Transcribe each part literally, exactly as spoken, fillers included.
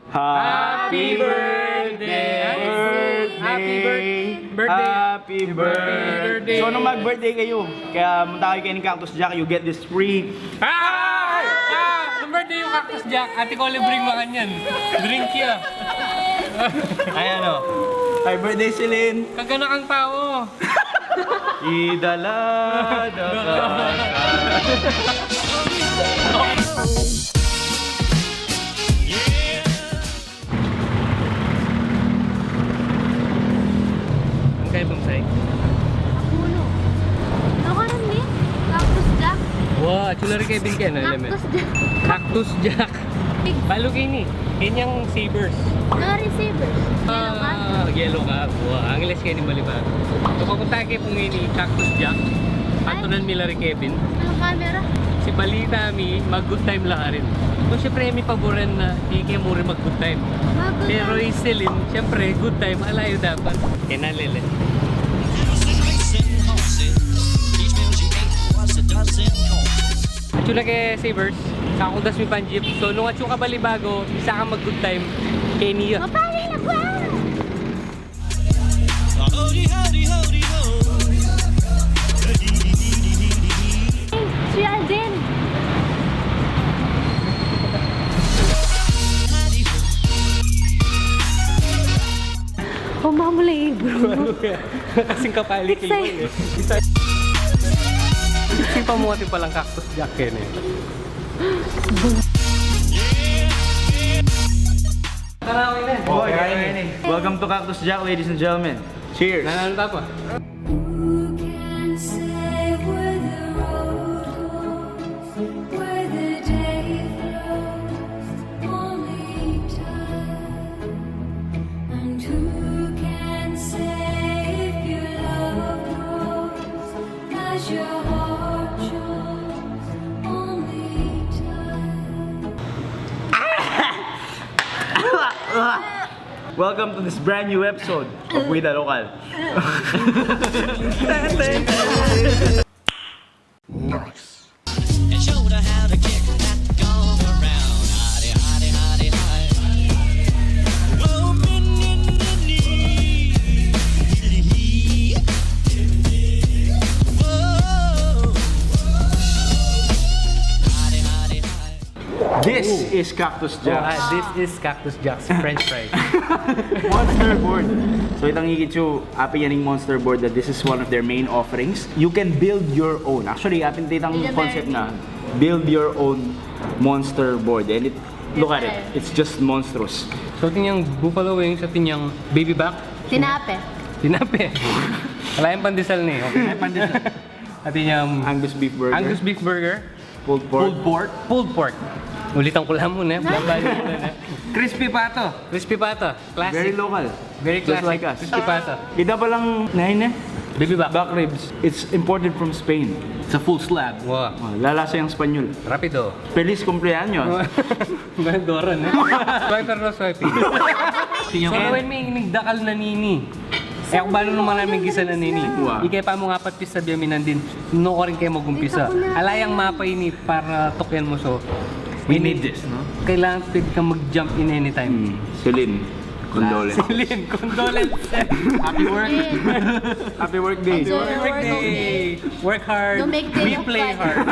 Happy birthday! Happy birth-, birthday! Happy birthday! So, nung mag-birthday kayu, kaya munta kayu keni Cactus Jack, you get this free. Ah! Ah! Nung birthday yu, Cactus Jack, ate ko, libreng makanyan. Drink ya. Ayan, o. Happy birthday, Celine. Kaganak ang tao. Idala da ka. Ang kaya bang say? Aku no. Tawanan ni Cactus Jack. Wa, atsu la rin kaya bingke na, alam e. Cactus Jack. Cactus Jack. Balu keni, kenyang Savers. Dari Savers. Yellow Cab. Ah, Yellow Cab. Wa, Angeles keni balibago. So, papunta ke pu ngeni Cactus Jack. Ay. Atunan mi la rin Kevin. Ang camera. Kasi balita mi, mag-good time la karin. So, syempre, mi paboran na, e ke mu rin mag-good time. Mag-good time. Pero i Celine, syempre, good time, ala yu dapat. Kena lele. Atsu na ke Savers, kakudas mi pan jeep. So, nung atsu ka balibago, bisa kang mag-good time keni ya. Mapali na kwa! Si Alden! O, mamulay, bro. Kasing kapali kay Iwan e. Isipan mu atin palang Cactus Jack keni. Tara, okay na. Okay, okay. Welcome to Cactus Jack, ladies and gentlemen. Cheers. Nanalo tayo pa. Who can say where the road goes, where the day flows? Only time. And who can say if your love grows as your heart chose? Only time. Welcome to this brand new episode of Wida Local. Nice. And showed her how to kick that gong around. Hotty, hotty, hotty, hotty. Whoa, min, min, min, min. Whoa. Hotty, hotty, hotty. This is Cactus Jack's. Oh, ah, this is Cactus Jack's French fries. Monster board. So, itang ikit yu, apin yan ing monster board, that this is one of their main offerings. You can build your own. Actually, apin itang concept na, build your own monster board. And it, look at it. It's just monstrous. So, atin yang buffalo wings, atin yang baby back. Tinape. Tinape. Ala yang pandesal ini, okay? Pandesal. Atin yang Angus beef burger. Angus beef burger. Pulled pork. Pulled pork. Pulled pork. Ulitan ku la mu, ne? Babalik ku la, ne? Crispy pato. Crispy pato. Classic. Very local. Very classic. Just like us. Crispy pato. Ita palang, na ini, baby back. Back ribs. It's imported from Spain. It's a full slab. Wow. Oh, lalasa yang Espanyol. Rapido. Feliz cumpleaños. Doran, ne? Swiper no swiper. So, lawen mi ing dakal na nini. E ku balu nung marami gisa na nini. Wa. Ike pa mu apat pis sabyan mi nandin. Nukarin ke magumpisa. Ala yang mapa ini para tukyan mu, so. We need this, no? Kailangan pwede kang mag-jump in anytime. Hmm. Celine, condolence. Celine, condolence. Happy work. Happy work day. Happy work day. Work hard. Don't make day of fun. We play hard.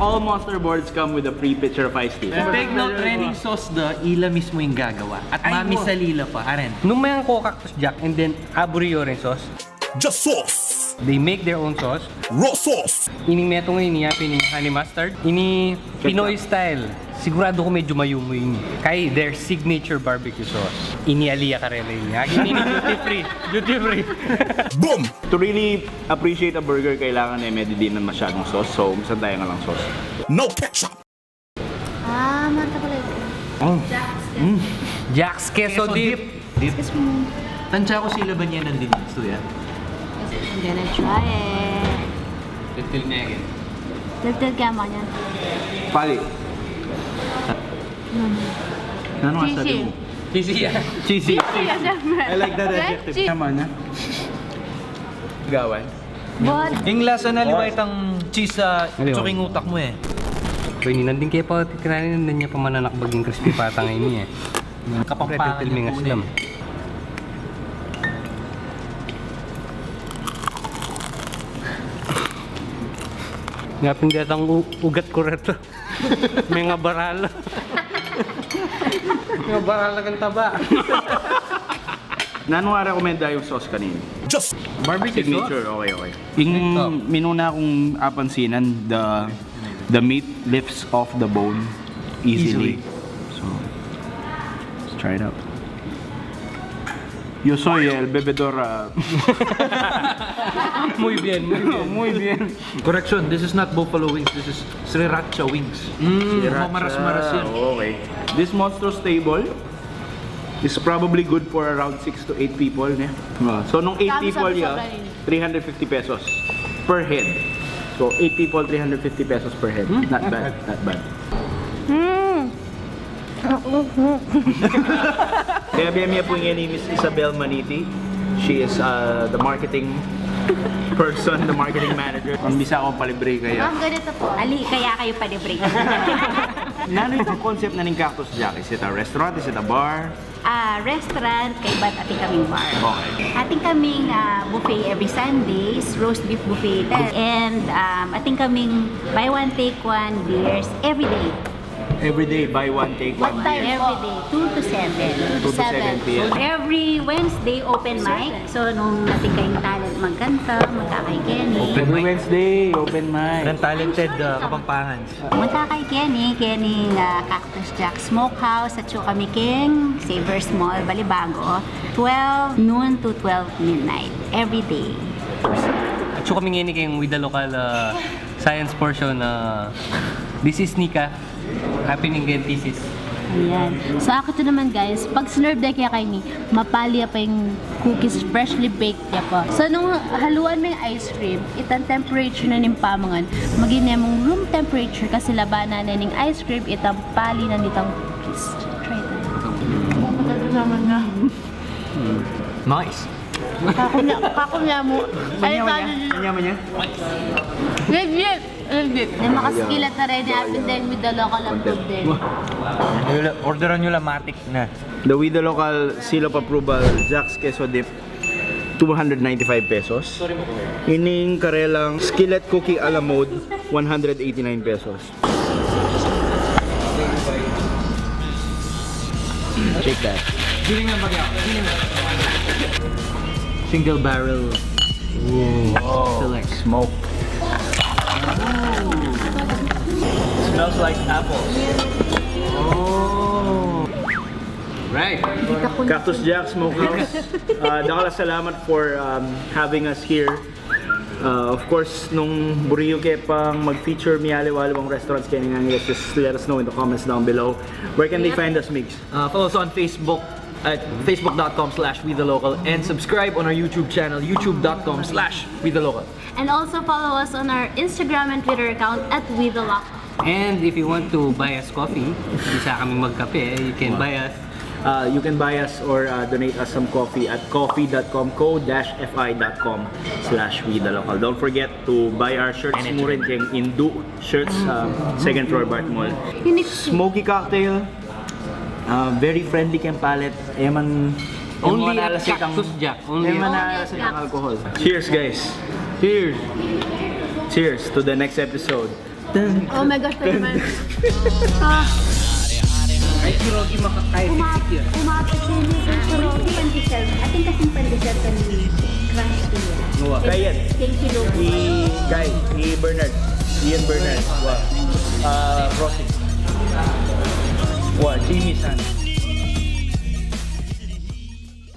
All monster boards come with a free pitcher of iced tea. Take note, Rening sauce da, ila mismu ing gagawa. At mamisali la pa, aren. Nung mayang ko Cactus Jack, and then aburi yu ring sauce. Just sauce. They make their own sauce. Raw sauce. Ining metung ini, apin ini honey mustard. Ini Pinoy style. Siguradu ku medyu mayumu ini. Kaya their signature barbecue sauce. Ini ali ya karela ini. Akin ini duty free. Duty free. Boom! To really appreciate a burger, kailangan e me didinan masyadung sauce. So, umpisan taya ngan lang sauce. No ketchup! Ah, mata pala ito. Oh. Mm. Jack's Queso Dip. Dip. Excuse me. Tantsa ku sila ba niya nandin, Suya? I'm gonna try it. Tiltil niya again. Tiltil kaya mo niya. Pali. Mm. Ano nga sabi mo? Cheesy. Cheesy, yeah. Cheesy. Cheesy, yeah, syempre. I like that adjective. Tama na. Gawan. Ing lasa na liwa itang cheese sa tsuking utak mu e. Uy, ini nandin ke pa titiranin, nandin ya pa mananakbag ing crispy patang ini e. Kapampangan niya po, eh. Ngapin datang u-, ugat ku reto. May nga baral. May nga baral na kang taba. Nanu a rekomenda yung sauce kanini? Just barbecue sauce. Signature, okay, okay. Yung minuna kung apansinan, the, the meat lifts off the bone easily. Easily. So, let's try it out. Yo soy el bebedor, ah. Muy bien, muy bien. Muy bien. Correction, this is not buffalo wings, this is sriracha wings. Mm. Sriracha. Mamaras-maras yan. Okay. This monstrous table is probably good for around six to eight people, ne? Ah. So, nung eight people ya, three hundred fifty pesos per head. So, eight people, three hundred fifty pesos per head. Hmm? Not bad, not bad. Hmm. Kaya biyayaan mi pu ngeni Miss Isabel Maniti. She is, uh, the marketing person, the marketing manager. Kung bisa akong palibre kaya. Ma'am, ganito po. Ali, kaya kayu palibre. Nanu itang concept na ning Cactus Jack? Is it a restaurant? Is it a bar? Ah, restaurant, kaybat atin kaming bar. Okay. Atin kaming, ah, buffet every Sundays, roast beef buffet. And, um, atin kaming buy one, take one beers every day. Every day, buy one, take one beer. What time po? Every day, two to seven. Two to seven p.m. Every Wednesday, open mic. So, nung atin kayong talent magkanta, magkakay keni. Every Wednesday, open mic. Ang talented, ah, Kapampangan. Magkakay keni, keni, ah, Cactus Jack Smokehouse, at saka kami keng Savers Mall, Balibago, twelve noon to twelve midnight, every day. At saka kami ngeni keng With The Local, ah, science portion, ah, this is Nika. Happening keng thesis. Ayan. So, akit naman, guys, pag sinerve da kaya keni, mapali ya pa ing cookies, freshly baked ya pa. So, nung haluan me ing ice cream, itang temperature na ning pamangan, maging ne mung room temperature kasi labanan ne ning ice cream itang pali na nitang cookies. Try it. Nice. Kaku na, kaku na mu. Ay, manya, manya, manya. Legit! Legit! Ay, makaskilat na rin ni Apin deng With The Local ang food din. Orderan nyo lang, matik na. The With The Local seal of approval, Jack's Queso Dip, two hundred ninety-five pesos. Ining karelang Skillet Cookie a la Mode, one hundred eighty-nine pesos. Check that. Feeling lang bagay ako. Feeling lang. Single barrel. Ooh. Select. Smoke. Smells like apples. Oh. Right. Cactus Jack Smokehouse. Uh, dakal a salamat for, um, having us here. Uh, of course, nung buri yu ke pang mag-feature mialiwa-aliwang restaurants keni ngan Angeles, just let us know in the comments down below. Where can they find us, Migs? Uh, follow us on Facebook at facebook dot com slash we the local and subscribe on our YouTube channel, youtube dot com slash we the local. And also follow us on our Instagram and Twitter account at we the local. And if you want to buy us coffee, bisa kaming magkape, you can buy us. Uh, you can buy us or, uh, donate us some coffee at coffee dot com, co dash fi dot com slash we the local. Don't forget to buy our shirts. Mura rin keng Indu shirts, uh, second floor Bart Mall. Smoky cocktail, uh, very friendly keng palate. E man, only at Cactus Jack. Only at Cactus Jack. Alcohol. Cheers, guys. Cheers. Cheers to the next episode. Oh my gosh, pwede man. Ah. Ay, si Rocky makakain. Uma-, umapit din yung si Rocky. Pandesal. Atin kasing pandesal kami. Crush ko yan. Kaya. Thank you, Lord. I, kay, i Bernard. Ian Bernard. Wa. Ah, Rocky. Wa, Jimmy San.